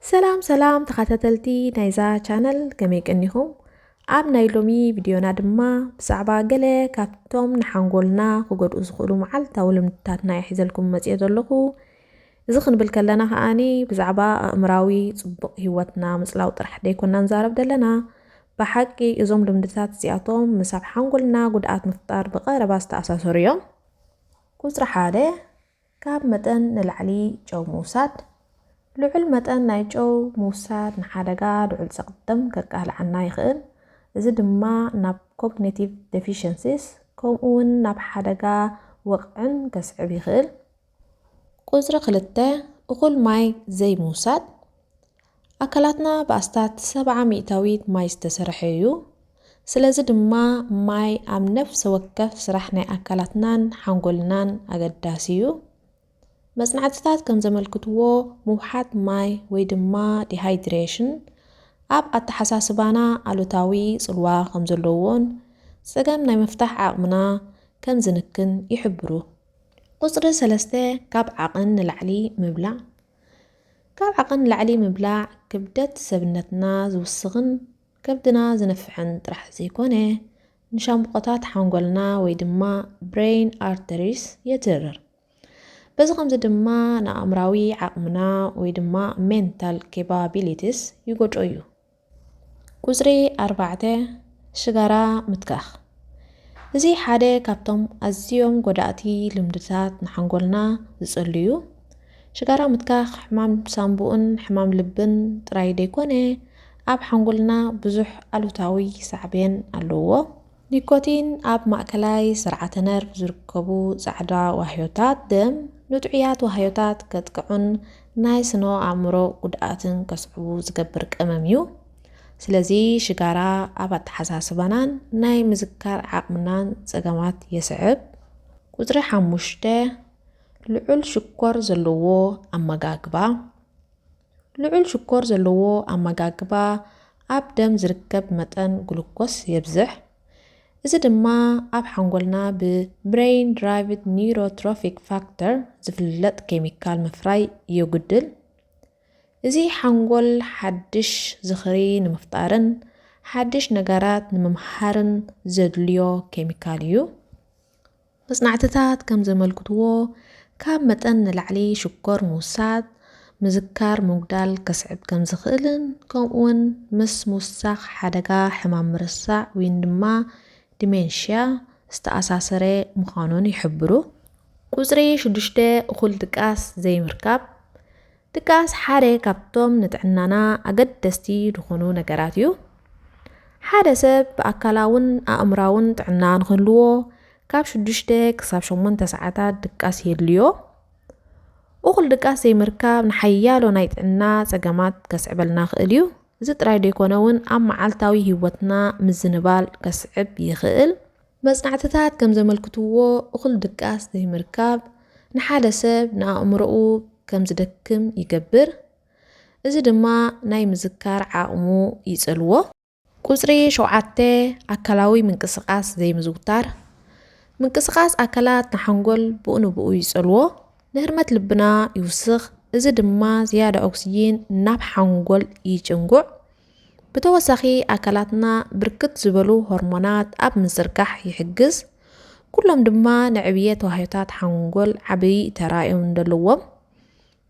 ሰላም ሰላም ተኸታተልቲ ናይዛ ቻነል፣ ከመይ ቀኒኹም? ኣብ ናይ ሎሚ ቪድዮና ድማ ብዛዕባ ገለ ካብቶም ንሓንጎልና ክጎድኡ ዝኽእሉ መዓልታዊ ልምድታት ናይ ሒዘልኩም መጽዮ ዘለኹ። እዚ ክንብል ከለና ከኣኒ ብዛዕባ ኣእምራዊ ጽቡቕ ህይወትና ምጽላው ጥራሕ ደይኮና ንዛረብ ዘለና። ብሓቂ እዞም ልምድታት እዚኣቶም ምስ ኣብ ሓንጎልና ጉድኣት ምፍጣር ብቐረባ ዝተኣሳሰሩ እዮም። ቁጽሪ ሓደ፣ ካብ መጠን ንላዕሊ ጨው ምውሳድ። ልዑል መጠን ናይ ጨው ምውሳድ ንሓደጋ ልዑል ጸቕጥም ከቃልዓና ይኽእል። እዚ ድማ ናብ ኮግኒቲቭ ዴፊሽንሲስ ከምኡ እውን ናብ ሓደጋ ወቕዕን ከስዕብ ይኽእል። ቁጽሪ ክልተ፣ እኹል ማይ ዘይምውሳድ። ኣካላትና ብኣስታት ሰብዓ ሚእታዊት ማይ ዝተሰርሐ እዩ። ስለዚ ድማ ማይ ኣብ ነፍሰ ወከፍ ስራሕ ናይ ኣካላትናን ሓንጎልናን ኣገዳሲ እዩ። መጽናዕትታት ከም ዘመልክትዎ ምውሓጥ ማይ ወይ ድማ ዲሃይድሬሽን ኣብ ኣተሓሳስባና ኣሉታዊ ጽልዋ ከም ዘለዎን ጸገም ናይ ምፍታሕ ዓቕምና ከም ዝንክን ይሕብሩ። ቁጽሪ ሰለስተ፣ ካብ ዓቕን ንላዕሊ ምብላዕ። ካብ ዓቕን ንላዕሊ ምብላዕ ክብደት ሰብነትና ዝውስኽን ከብድና ዝነፍሕን ጥራሕ ዘይኮነ ንሻምብቆታት ሓንጎልና ወይ ድማ ብሬን ኣርተሪስ የትርር። በዚ ከምዚ ድማ ንኣእምራዊ ዓቕምና ወይ ድማ ሜንታል ኬፓቢሊቲስ ይጎድኦ እዩ። ቁጽሪ ኣርባዕተ፣ ሽጋራ ምትካኽ። እዚ ሓደ ካብቶም ኣዝዮም ጎዳእቲ ልምድታት ንሓንጎልና ዝጸሉ እዩ። ሽጋራ ምትካኽ ሕማም ሳንቡእን ሕማም ልብን ጥራይ ደይኮነ ኣብ ሓንጎልና ብዙሕ ኣሉታዊ ሳዕቤን ኣለዎ። ኒኮቲን ኣብ ማእከላይ ስርዓተ ነርቭ ዝርከቡ ጻዕዳ ዋህዮታት ደም ንጥዑያት ዋህዮታት ከጥቅዑን ናይ ስነ ኣእምሮ ጉድኣትን ከስዕቡ ዝገብር ቀመም እዩ። ስለዚ ሽጋራ ኣብ ኣተሓሳስባናን ናይ ምዝካር ዓቕምናን ጸገማት የስዕብ። ቁጽሪ ሓሙሽተ፣ ልዑል ሽኮር ዘለዎ ኣመጋግባ። ልዑል ሽኮር ዘለዎ ኣመጋግባ ኣብ ደም ዝርከብ መጠን ግሉኮስ የብዝሕ። እዚ ድማ ኣብ ሓንጎልና ብ ብሬን ድራይቭድ ኒውሮትሮፊክ ፋክተር ዝፍለጥ ኬሚካል ምፍራይ የጉድል። እዚ ሓንጎል ሓድሽ ዝኽሪ ንምፍጣርን ሓድሽ ነገራት ንምምሃርን ዘድልዮ ኬሚካል እዩ። መጽናዕትታት ከም ዘመልክትዎ፣ ካብ መጠን ንላዕሊ ሽኮር ምውሳድ ምዝካር ምጉዳል ከስዕብ ከም ዝኽእልን ከምኡውን ምስ ምውሳኽ ሓደጋ ሕማም ምርሳዕ ወይ ድማ ዲሜንሽያ ዝተኣሳሰረ ምዃኑን ይሕብሩ። ቁጽሪ ሽዱሽተ፣ እኹል ድቃስ ዘይምርካብ። ድቃስ ሓደ ካብቶም ንጥዕናና ኣገደስቲ ዝኾኑ ነገራት እዩ። ሓደ ሰብ ብኣካላውን ኣእምራውን ጥዕና ንክህልዎ ካብ ሽዱሽተ ክሳብ ሸሞንተ ሰዓታት ድቃስ የድልዮ። እኹል ድቃስ ዘይምርካብ ንሓያሎ ናይ ጥዕና ጸገማት ከስዕበልና ይኽእል እዩ። እዚ ጥራይ ደይኮነ እውን ኣብ መዓልታዊ ህይወትና ምዝንባል ከስዕብ ይኽእል። መጽናዕትታት ከም ዘመልክትዎ እኹል ድቃስ ዘይምርካብ ንሓደ ሰብ ንኣእምሮኡ ከም ዝደክም ይገብር። እዚ ድማ ናይ ምዝካር ዓቕሙ ይጸልዎ። ቁጽሪ ሸውዓተ፣ ኣካላዊ ምንቅስቓስ ዘይምዝውታር። ምንቅስቓስ ኣካላት ንሓንጎል ብኡ ንብኡ ይጸልዎ። ንህርመት ልብና ይውስኽ። እዚ ድማ ዝያዳ ኦክስጂን ናብ ሓንጎል ይጭንጉዕ። ብተወሳኺ ኣካላትና ብርክት ዝበሉ ሆርሞናት ኣብ ምዝርጋሕ ይሕግዝ። ኩሎም ድማ ንዕብየት ዋህዮታት ሓንጎል ዓብዪ ተራ እዮም ዘለዎም።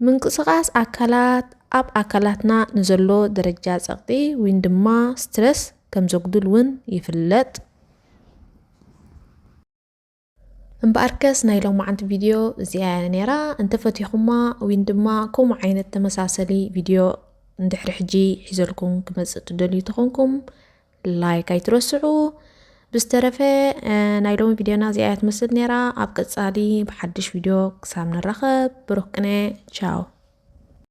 ምንቅስቓስ ኣካላት ኣብ ኣካላትና ንዘሎ ደረጃ ጸቕጢ ወይ ድማ ስትረስ ከም ዘጉድል እውን ይፍለጥ። እምበኣርከስ ናይ ሎማዓንቲ ቪድዮ እዚኣ እያ ነይራ። እንተፈቲኹማ ወይ ድማ ከምኡ ዓይነት ተመሳሰሊ ቪድዮ እንድሕሪ ሕጂ ሒዘልኩም ክመጽእ ትደልዩ ተኾንኩም ላይክ ኣይትረስዑ። ብዝተረፈ፣ እ፣ ናይ ሎሚ ቪድዮና እዚኣ እያ ትመስል ነይራ። ኣብ ቀጻሊ ብሓድሽ ቪድዮ ክሳብ ንራኸብ፣ ብሩኽ ቅነ። ቻው።